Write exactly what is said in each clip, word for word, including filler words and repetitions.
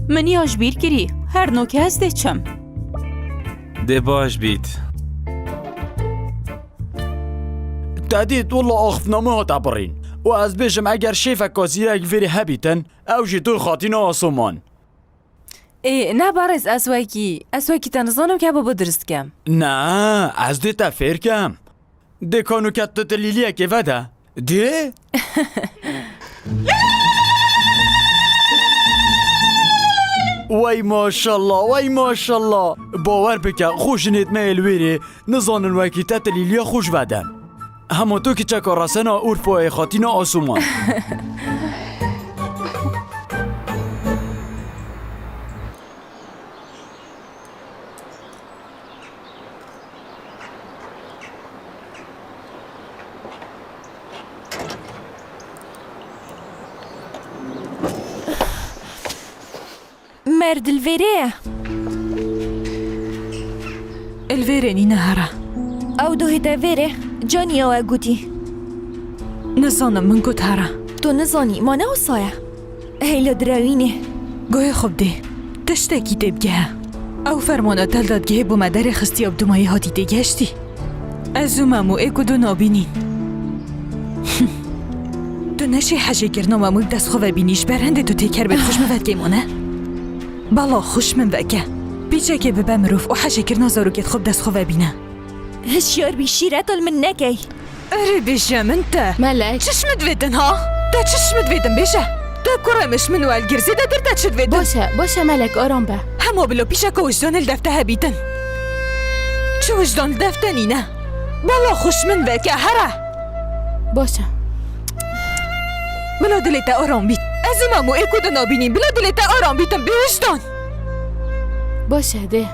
Min ya ji bîr kirî. Her no ke ez dê çim. Dê baş bît. Te dît, wela axiftina min hate birîn. Û ez bêjim, eger şêfeka zîrek vêrê hebîtin, ew jî tu xatîne asoman. Ê, ne berêz, ez wekî, ez wekî te nizanim ke bo bo dirist kem. Ne, ez dê te fêr kem. Dê kanûke tu tilîliyekê vede. Dê? Wey maşallah, wey maşallah. Bawer bike, xwe jinêt me yê li wêrê nizanin wekî te tilîliya xwe ji veden. Hema tu kiçeka resena Urfayê xatîne asoman. Merd li vêrê ye. Li vêrê nîne here. Ew dohê te vêrê, caniya we gotî. Nizanim, min got here. Tu nizanî, ma ne wisa ye? Hey li direwînê. Guhê xwe bidê. Tiştekî tê bigehe. Ew fermana te li dadgehê bo me derê xistiye û bi dimayê hatî têgihiştî. Ez û Memû ê ku du nabînîn. Tu neşê hejêkirina Memû bi dest xwe ve bînî, ji ber hindê tu têker bê, xwe ji min ve dikey mane? Bala xwe ji min veke. Pîçekê bibe mirov û hejêkirina zarokêt xwe bi dest xwe ve bîne. Hişyar bî, şîreta li min nekey. Erê bêje min te. Melek. Çi ji min divêtin ha? Te çi ji min divêtin bêje? Te kurê min ji min welgir zêdetir te çi divêtin? Baş e, baş e Melek, aram be. Hema bila pîşeka wijdanê li dev te hebîtin. Çi wijdan li dev te nîne? Bala xwe ji min veke here. Baş e. Bila dilê te aram bît. Ez û Memû ê ku di nabînîn, bila dilê te aram bîtin bê wijdan. Baş e, dê.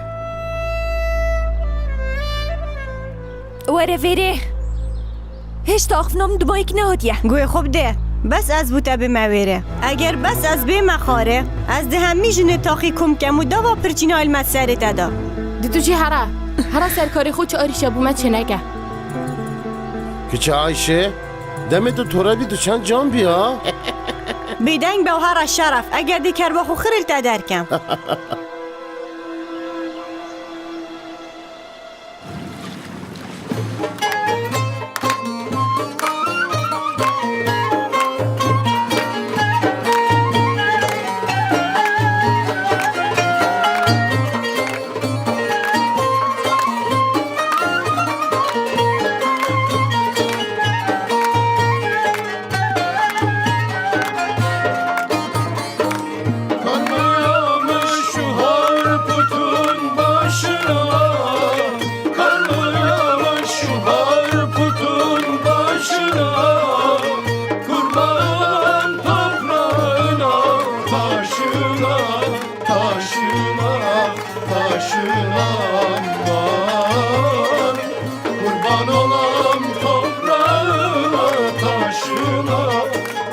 Were vêrê. Hêşta axifina min dimayek nehatiye. Guhê xwe bide. Bes ez bû te bême wêrê. Eger bes ez bême xwarê, ez di hemî jinê taxî kom kem û dava pirçîna li me serê te da. Di tu jî hera. Hera serkarê xwe çi arîşe bû me çêneke. Kiçe Ayşe, demê tu tore bî tu çend can bî ha? Bêdeng be û hera şeref. Eger dê kerba xwe xirê li te derkem. Kanmayamış şu harputun başına, kanmayamış şu harputun başına. Kurban toprağına, taşına, taşına, taşına aman. Kurban olam toprağına, taşına,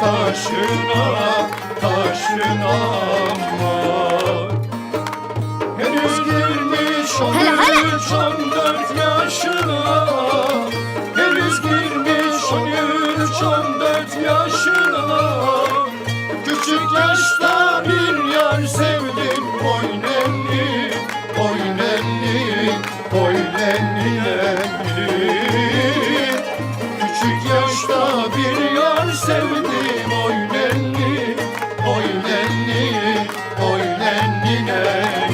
taşına, taşına aman. Henüz girmiş on üç, on dört yaşına. Henüz girmiş on üç, on dört yaşına. Küçük yaşta bir yar sevdim. Oy nenni, oy nenni, oy nenni, nenni. Küçük yaşta bir yar sevdim. Oy nenni, oy nenni, oy nenni, nenni.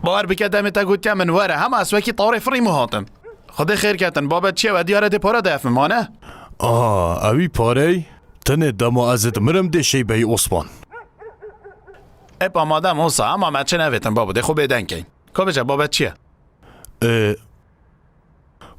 Bawer bike demê te gotiye min were, hema ez wekî tawrê firîm û hatim. Xwedê xêr ketin, babet çi ye, we diyare dê pare dayef min, ma ne? Aa, ewî parey? Tenê dema ez ê dimirim dê şeybeyî Osman. Ep amade em olsa, ama me çi nevêtin babo, dê xwe bêdeng keyin. Ka bêje, babet çi ye? Ê,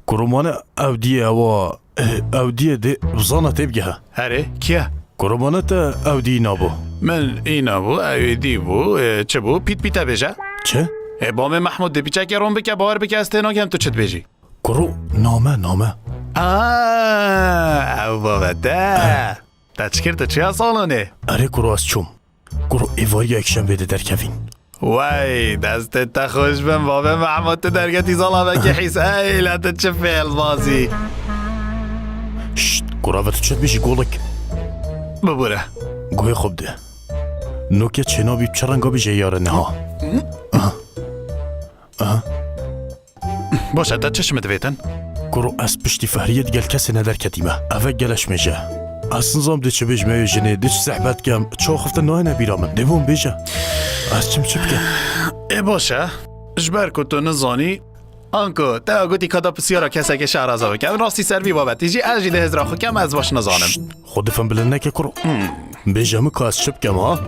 kurumane ew diyê ewa, ê, ew diyê dê bizana tê bigehe. Herê, kî ye? Kurumane te ew dî nabû. Min î nabû, ew ê dî bû, ê, çi bû? Pît pîte bêje. Çi? Ê, bamê Mehmûd dê pîçekê ron bike, bawer bike ez tê nagem tu çi dibêjî. Kuro, name, name. Aa, ew bavete. Eh. Te çi kir, tu çiya salonê? Erê kuro, ez çûm. Kuro, êvarî yekşemê de derkevîn. Wey, destê te xweş bin, bavê Mehmûd, tu derketî zala vekî hîs. Ey, la tu çi fêlbazî. Şşt, kura ve tu çi dibêjî golik? Bibûre. Guhê xwe bide. Noke çênabî bi çi renga bêje yare niha. Aha. Aha. Baş e, te çi ji min divêtin? Kuro, ez piştî Fehriyê digel kesê nederketîme. Ev e geleş mêje. Ez nizam dê çi bêjim ê jinê, dê çi zehmet kem, çawa xiftin nayêne bîra min. Dê bo min bêje. Ez çim çi bikim? Ê baş e, ji ber ku tu nizanî, anku te gotî ka da pisyara kesekê şehraza bike. Rastî ser vî babetî jî ez jî dê hizra xwe kem, ez baş nizanim. Şşt, xwe difin bilind neke kuro. Hmm. Bêje min ka ez çi bikim ha?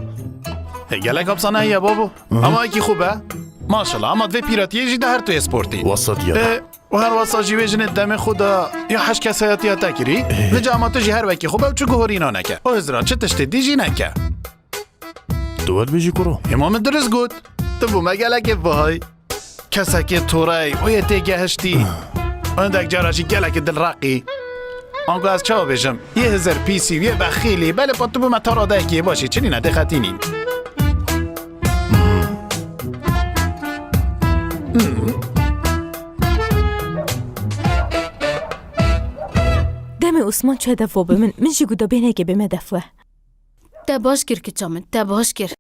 Ê, gelek apsane heye babo. Hı hı. Ama wekî xwe be. Maşallah, ama di vê pîratiyê jî de her tu yê sportî. Wasa diye. Ê, û her wasa jî wê jinê demê xwe da ya heş kes heyatiya te kirî. Ê. Vêca ama tu jî her wekî xwe be û çi guhorîna neke. O hizra çi tiştê dî jî neke. Tu wê dibêjî kuro. Hema min dirist got. Tu bû me gelekê bihay. Kesekê torey û yê têgehiştî. Hindek cara jî gelekê dilreqî. Anku ez çawa bêjim? Yê hizir pîsî û yê bexîlî. Belê pa tu bû me taradeyekê yê başî. Çi nîne, dê xetînî. Demê Osman çûye def we bi min. Min jî got da bêhnekê bê me def we. Te baş kir kiça min, te baş kir.